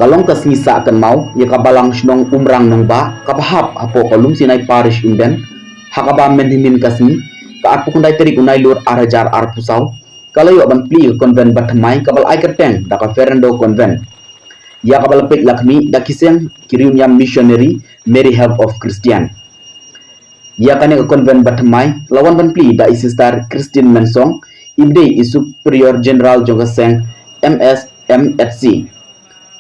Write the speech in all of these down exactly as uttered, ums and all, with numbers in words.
Ka long ka sngi sah kynmaw ïa ka Balang Shnong Umrang Nongbah kaba hap hapoh ka Lumsinai Parish Umden, ha kaba mynhynnin ka sngi, ka arphew khyndai tarik u Nailur ar hajar arphew saw, ka la ïoh ban plie ka convent bathymmai kaba la ai kyrteng da ka Fernando Convent, ïa kaba la peit la khmih da ki seng ki riewniam missionary Mary Help of Christian. Ïa kane ka convent bathymmai la wan ban plie da i Sister Christine Mensong, iba dei i Superior General jong ka seng M S M H C.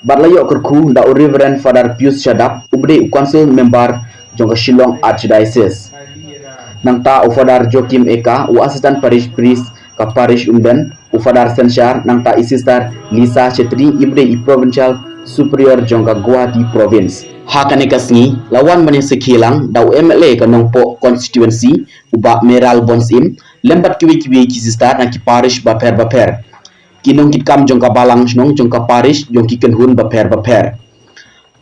Bad la ïoh kyrkhu da u Reverend Father Pius Shadap, uba dei u Council Member jong ka Shillong Archdiocese. Nangta u Father Joachim Eka, u Assistant Parish Priest ka Parish Umden, u Father Senshar, nangta i Sister Lisa Chetri, iba dei i Provincial Superior jong ka Guwahati Province. Ha kane ka sngi la wan ban ïasakhi lang da u M L A ka Nongpoh Constituency, u Bah Mayralborn Syiem, lem bad kiwei kiwei ki sister na ki parish bapher bapher, ki nongkitkam jong ka Balang Shnong jong ka parish jong ki kynhun bapher bapher.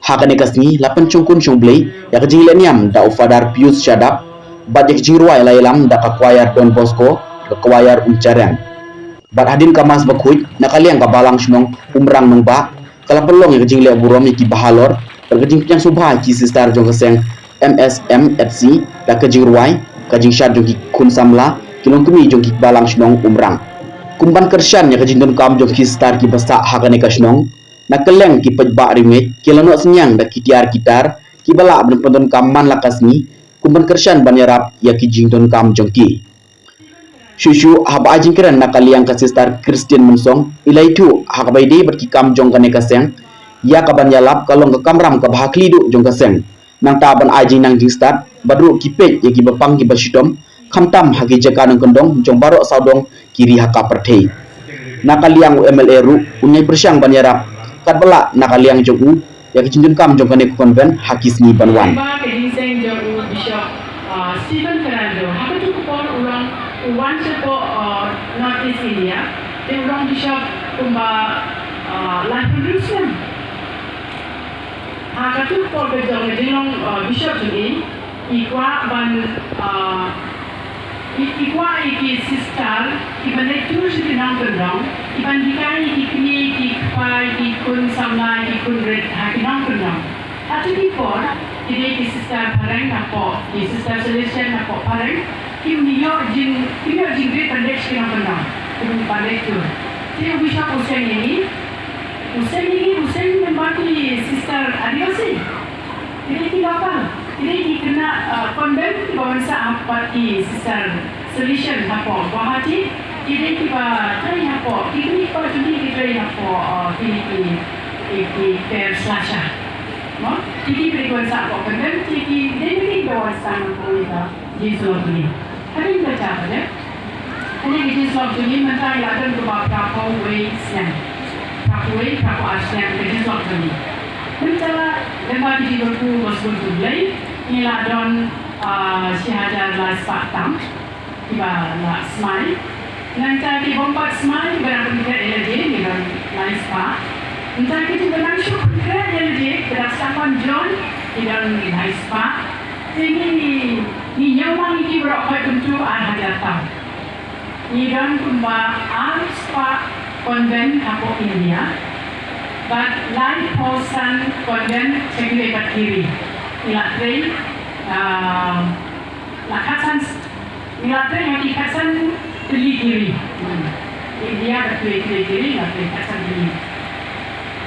Ha kane ka sngi la pynshongkun shongblei ïa ka jinglehniam da u Father Pius Shadap, bad ïa ka jingrwai la ïalam da ka choir Don Bosco, da ka choir Umchareng. Bad hadien ka Mass bakhuid, na ka liang ka Balang Shnong Umrang Nongbah ka la pynlong ïa ka jingleh burom ïa kiba halor, bad ka jingpynïaid sngewbha ïa ki sister jong ka seng M S M H C da ka jingrwai, ka jingshad jong ki khun samla, ki longkmie jong ki Balang Shnong Umrang. Kum ban kyrshan ïa ka jingdonkam jong ki sister kiba sah ha kane ka shnong, na kylleng ki paidbah riewngeit ki la noh synñiang da ki tiar ki tar kiba lah ban pyndonkam man la ka sngi, kum ban kyrshan ban ïarap ïa ki jingdonkam jong ki. Shuh shuh haba ai jingkren na ka liang ka Sister Christine Mensong, i la ïathuh ha kaba ïadei bad ki kam jong kane ka seng, ïa kaban ïalap ka long ka kamram kaba ha khlieh duh jong ka seng. Nangta ban ai jingnang jingstad bad ruh ki peit ïa kiba pang kiba shitom, khamtam ha ki jaka nongkyndong jong baroh sawdong ki ri ha ka pyrthei. Na ka liang u M L A ruh un ïai pyrshang ban ïarap katba lah na ka liang jong u ïa ka jingdonkam jong kane ka convent ha ki sngi ban wan. Ba ka jingseng jong u Bishop, ah, Stephen Fernando, ha kajuh ka por u long u wan shapoh, ah, North East India, te u long bishop kumba, ah, laiphew hynriew snem. Ha kajuh ka por ka jong ka jinglong, ah, bishop jong i, i kwah ban, ah, i, i kwah ïa ki sister kiban leit tour sha ki nongkyndong, kiban hikai ïa ki kmie ki kpa, ki khun samla, ki khun rit ha ki nongkyndong. Ha kito ki por ki dei ki sister phareng hapoh, ki sister Salesian hapoh phareng, kim ïoh jing, kim ïoh jingrit ban leit sha ki nongkyndong, kim ban leit tour. Te u bishop u seng ïa ngi, u seng ïa ngi, u seng ïa ngi namar ki sister Adivasi. Ki dei ki local, ki dei ki khynnah, uh, convent kiba wan sah ha bad ki sister Salesian hapoh Guwahati, ki dei kiba trei hapoh, ki kmie ki kpa jong ngi ki trei hapoh, uh, kine ki, ki, ki Parish Lasha. Mo? Ki dei kiba wan sah hapoh convent, ki, ki dei kiba wan sah hapoh ïa ka jingshlur jong ngi. Hadien kata pat, eh? Hadien ka jingshlur jong ngi mynta ngi la don kumba phraphew wei snem. Phraphew wei, phraphew ar snem ka jingshlur jong ngi. Mynta lyngba ka jingkyrkhu Gospel Jubilee ngi la don, ah, shi hajar lai spah tam kiba la smai. Nangta ki bym pat smai kiba dang pynkhreh ïa lade ngi don lai spah. Nangta ki kiba dang shu pynkhreh ïa lade kiba dang sdang ban join ngi don lai spah. Te ngi, ngi ñiew lang ïa ki baroh khoit kumtu ar hajar tam. Ngi don kumba ar spah convent hapoh India bad laiphew san convent sha kiwei pat ki ri. Ngi la trei, ah, la khatsan, ngi la trei ha ki khatsan tylli ki ri. Hmm. India bad kiwei kiwei ki ri la trei khatsan tylli.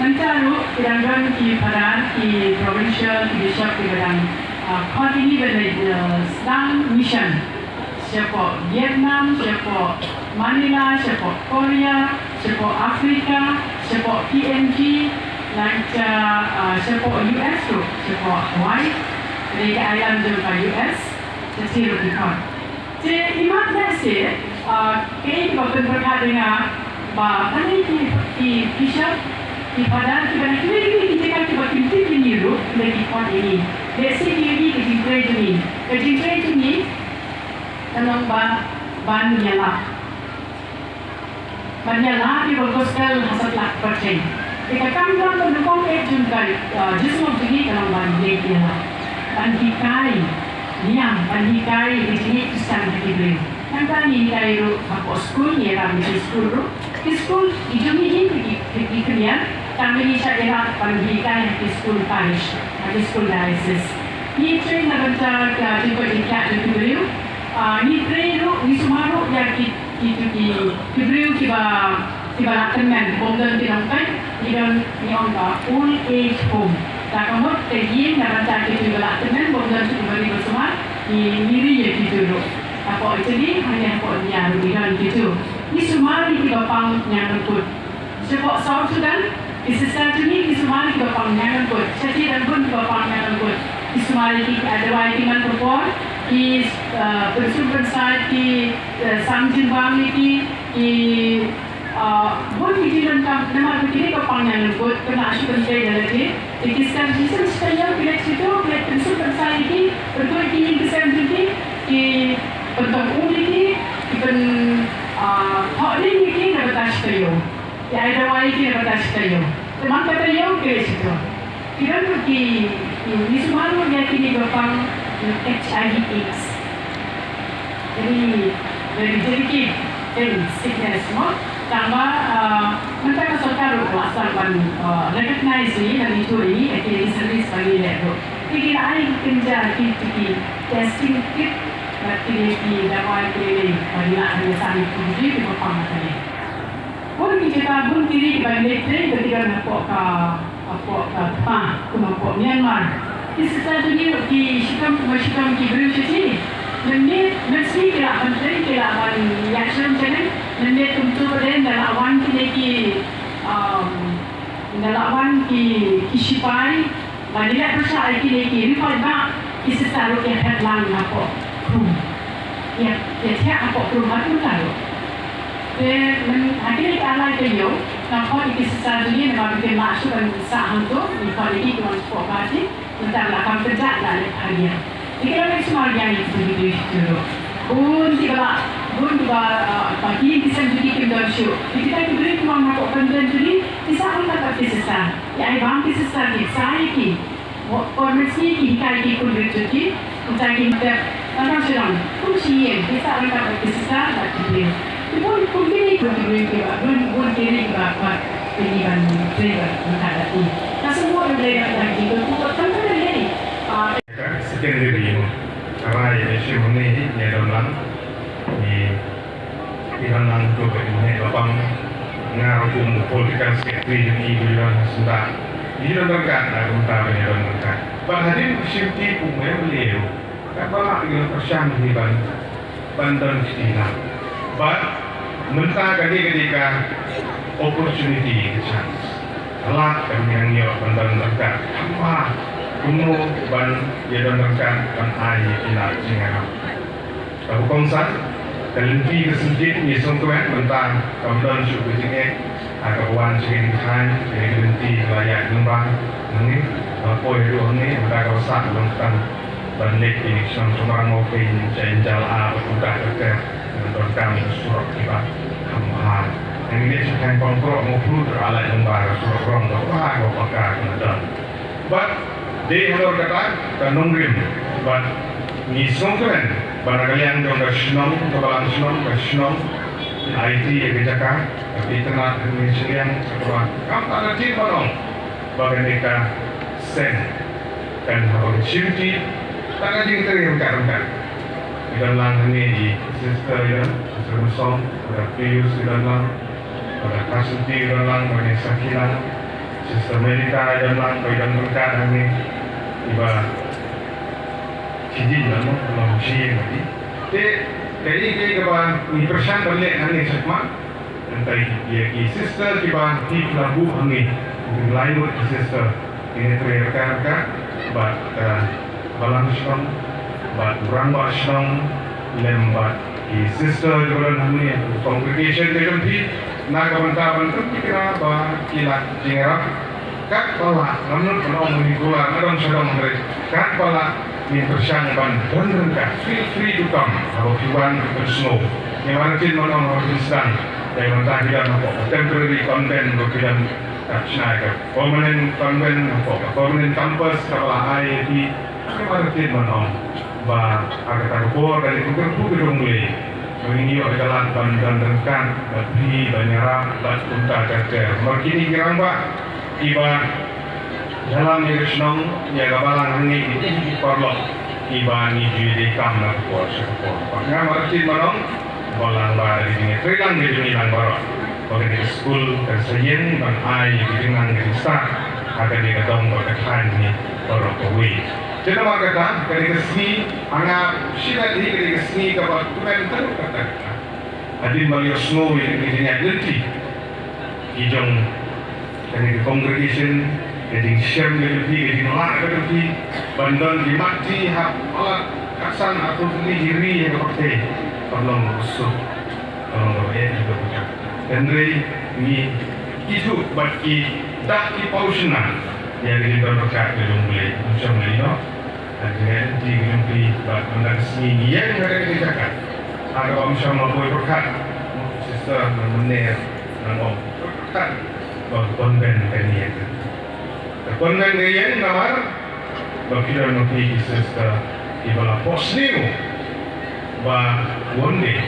Mynta ruh ki dang don ki phadar, ki provincial, ki bishop kiba dang, ah, khot ïa ngi ban leit, ah, sdang mission. Shapoh Vietnam, shapoh Manila, shapoh Korea, shapoh Africa, shapoh P N G, nangta, ah, shapoh U S ruh, shapoh Hawaii. Ka dei ka island jong ka U S, ka dei ruh ka khot. Te imat lehse, ah, kaei kaba pynpyrkhat ïa nga ba balei ki, ki bishop, ki phadar, kiba na kiwei kiwei ki jaka kiba kim tip ïa ngi ruh, lada ki khot ïa ngi. Lehse ki ïohi ka jingtrei jong ngi. Ka jingtrei jong ngi ka long ba ban ïalap. Ban ïalap ïa ka gospel ha satlak pyrthei. Te ka kam kaba nyngkong eh jong ka, ah, jingsngewbha jong ngi ka long ban leit ïalap. Ban hikai niam, ban hikai ïa ka jingïeit Khristan ha ki briew. Nangta ngi hikai ruh hapoh skul, ngi ïarap ïa ki skul ruh. Ki skul ki jong ngi hi ki, ki, ki khyndiat, Tang ngi shah ïarap ban hikai ha ki skul parish, ha ki skul diocese. Ngi trei na bynta ka jingkoit jingkhiah jong ki briew. Ah, ngi trei ruh, ngi sumar ruh ïa ki, ki, ki, ki, ki briew kiba, kiba lah tymmen, bym don ki nongpeit, ngi don, ngi ong ba old age home. Da ka mut ka ïing na bynta kito kiba lah tymmen, bym don ki briew ba sumar, ngi, ngi ri ïa kito ruh. Hapoh Italy, hangne hapoh India ruh ngi don kito. Ngi sumar ïa kiba pang ñianglyngkut. Shapoh South Sudan, ki sister jong ngi ki sumar ïa kiba pang ñianglyngkut. Shatei dang bun kiba pang ñianglyngkut. Ki sumar ïa ki, ki ai dawai ki man ka por, ki, eh, pynshong pynshai ki, eh, sam jingbam ïa ki, ki, eh, bun ki jingdonkam namar ba kine kiba pang ñianglyngkut, ki la shu pyntrei da lade. Te ki sister jong ngi shisha ïa ki leit sha kito, ki leit pynshong pynshai ïa ki, pynduh ïa ki ïing ki sem jong ki, ki pyntong um ïa ki, ki pyn, eh, thoh ïa ki na bynta shi taïew. Ki ai dawai ïa ki na bynta shi taïew. Te man ka taïew ki leit sha kito. Ki don ruh ki, ki, ngi sumar ruh ïa kine kiba pang H I V AIDS. Very, very delicate thing, sickness, mo. Tangba, ah, mynta ka sorkar ruh ka la sdang ban, ah, recognize ïa ngi, ban ithuh ïa ngi, ïa kine ki service ba ngi leh ruh. Te ki la ai ki kynja ki, ki, ki testing kit, bad kine ki dawai kine, ba ngi lah ban ïasan ïa ki briew kiba pang ha kane. Bun ki jaka, bun ki ri kiba ngi leit trei, ba ki don hapoh ka, hapoh ka thma, kum hapoh Myanmar. Ki sister jong ngi ruh ki shitom, ba shitom ki briew shisha. Mynmiet, mynsngi ki lah ban trei, ki lah ban ïashem shaneng. Mynmiet kumto pat de, ynda lah wan kine ki, um, ynda lah wan ki, ki shipai, ba ngi leh pyrshah ïa kine ki riewpaidbah, ki sister ruh ki ïa phet lang hapoh khrum. Ïa, ïa thiah hapoh khrum ha kumta ruh. Te myn, ha kine ki ar lai taïew, nga khot ïa ki sister jong ngi namar ba kim lah shuh ban sah hangto, ngi khot ïa ki ki wan shapoh party, mynta la kham kynjah la leit ha ïing. Te ki la leit sumar ïa ki briew shisha ruh. Bun kiba la, bun kiba, uh, ba ki ïing ki sem jong ki kim don shuh. Te kita ki briew ki wan hapoh convent jong ngi, ki sah ryngkat bad ki sister. Ki ai bam ki sister, ki sah ïa ki. Por mynsngi ki hikai ki khun rit jong ki, kumta ki mutep, nang nang sha dong, kum shi ïing, ki sah ryngkat bad ki sister bad ki briew. Ki bun kum kine ki bun ki briew kiba, bun, bun ki ri kiba, ba, ki ban trei bad ryngkat bad ki. Ka sngewbha ban trei bad ki, bun kum ka kan ka dei. Ah, secondary mo. Ka rai ïa shim hangne, ïa don lang. Ngi Ki don lang tu ba ïa mynta ba pang nga ruh kum political secretary jong i ba ïa don ha Sunda. Ïa don ryngkat, nga ruh mynta ba ïa don ryngkat. Bad hadien ba shim ti kum M L A ruh, katba lah ïa pyrshang hi ban, ban don kti na. Bad mynta ka dei, ka dei ka opportunity, ka chance. Ka lad ka dei nang ïoh ban don ryngkat. Haba kumno ban ïa don ryngkat ban ai ïa ki lad jingïarap. Kaba kongsan, ka lynti ka syntiew ngi sngewkmen mynta kam don shuh ka jingeh, ha kaba wan sha ka jingthaiñ, ka lynti ka la ïaid lyngba nangne, ba poi haduh hangne, mynta kaba sah long katan ban leit ïa ki shnong Shemrang Mawphei, Nongchai, Nongjalah bad kumta ter ter, ngan donkam ka surok kiba kham bha. Ngi leit sha thaiñ Pamproh Mawphlut, ka la ïaid lyngba ka surok rong kaba bha, kaba paka ka la don. Bad dei halor kata ka nongrim, bad ngi sngewkmen ba na ka liang jong ka shnong, ka balang shnong, ka shnong, phi aiti ïa ka jaka, ka phi itynnad hangne shiliang, kaba kam pat da tip ban ong ba kane ka seng kan haba ka shim ti, tang ka jingtrei ryngkat ryngkat. Ki don lang hangne i sister, i don, Sister Mynsong, Brother Pius, i don lang, Brother Kasenti, i don lang, Brother Sakina, Sister Melita, i don lang, i don ryngkat hangne, iba shi jied lang mo, long shi ïing lagi. Te kaei kaei kaba ngi pyrshang ban leh hangne shakhmat, hynrei ïa ki sister kiba ki la buh hangne, ki lai ngut ki sister, ki ngi trei ryngkat ryngkat bad, eh, balang shnong, bad u rangbah shnong, lem bad ki sister kiba don hangne, congregation ka jong phi, na ka bynta ban pynthikna ba ki lad jingïarap. Katba lah, nga mut ban ong ïa ngi kular, nga dang sha dong hynrei, katba lah ngin pyrshang ban don ryngkat, feel free to come. Haba phi wan, phi pynsngew. Ngi mar kin ban ong haba phi sdang. Dei mynta phi don hapoh temporary convent, ba phi don, ah, shna ka permanent convent, hapoh ka permanent campus, kaba la ai ïa phi. Ngi mar kin ban ong ba ha kata ka por ka dei ka kyrkhu ka jong U Blei ba ngin ïoh ïa ka lad ban don ryngkat bad phi, ban ïarap bad kumta ter ter. Namar kine ki rangbah Kiba ïalam ïa ka shnong, ïa ka balang hangne, ki dei ki paralok kiba ngi ju ïadei kam na ka por sha ka por. Bad nga Martin Manong, balang ba ka jingïatreilang ka jong ngi lang baroh. Ba kane ka skul kan sa ïeng ban ai ïa ka jingnang ka jingstad ha kane ka dong bad ka thaiñ ngi baroh kawei. Te namar kata, kane ka sngi, ha nga shisha hi kane ka sngi kaba kmen haduh katta katta. Hadien ba la ïohsngew ïa kane ka jingïaid lynti ki jong kane ka congregation, ka jingshem ka jong phi, ka jinglah ka jong phi ban don ki mat ti ha palat khatsan arphew tylli ki ri ha ka pyrthei, kam long kaba suk, kam long kaba eh, kaba eh. Hynrei ngi ithuh bad ki dak ki paw shynna ïa ka jingdon ryngkat ka jong U Blei. Ym shym la ïehnoh. Ka jingïaid lynti ka jong phi bad mynta ka sngi ngi ïeng ha kane ka jaka ha kaba ym shym la poi pyrkhat. Sister, nang mynner, nang ong pyrkhat ba ka convent kan ïeng. Ka convent ka ïeng namar ba phi don ma phi ki sister kiba la phohsniew ba one day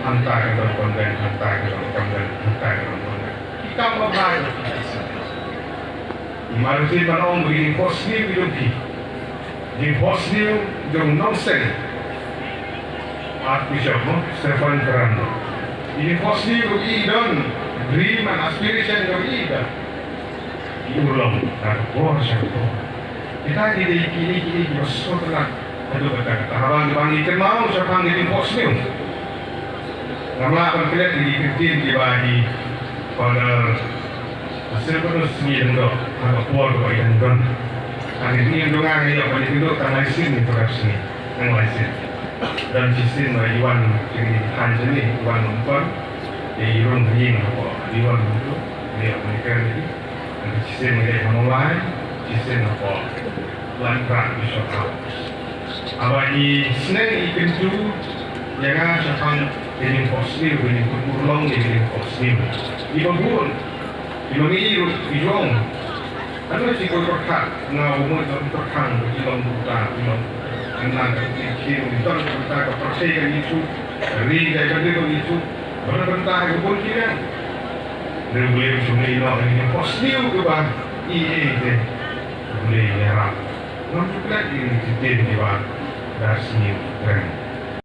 hangta kan don convent, hangta kan don convent, hangta kan don convent. Ki kam ba bha ïa phi ki sister. Martin Manong, ba ki jingphohsniew ki jong phi, jingphohsniew jong u nongseng Archbishop, no, Stephen Ferrando. Ki jingphohsniew jong i don, dream and aspiration jong i don, i urlong na ka por sha ka por. Kita ki dei kine kine kiba sngewtynnat haduh katta katta. Haba ngi, ba ngi kynmaw shaphang ki jingphohsniew, ngam lah ban klet ïa ki kyntien kiba i Father Silvanus Sni Lyngdoh ha ka por kaba i dang don. Ha ka jingim jong nga, nga ïoh ban ïakynduh tang lai sien ïa Father Sni. Tang lai sien. Don shisien ba i wan jingim ha jingim, i wan ym poi. Te i rung ha ïing hapoh. I wan ym poi. Nga ïoh ban ïakren ïa i. Shisien nga dei ha Mawlai, shisien hapoh Laitumkhrah Bishop House. Haba i sneng i kyntu ïa nga shaphang ka jingphohsniew, ka jingpynurlong ïa ka jingphohsniew. Iba bun, iba ngi ruh i jong. Ano shi koi pyrkhat, nga u mut u pyrkhang, u long u ta, u long. Nang ka ki ki u don ka ta ka pyrthei ka itu, ri ka ka itu. Bad bynta ha ka bun ki nang. Hynrei U Blei u shu mih noh ïa ka jingphohsniew kaba i ei te. U Blei u ïarap. Ngam shu klet ïa ka jingtip kiba da sniew kren.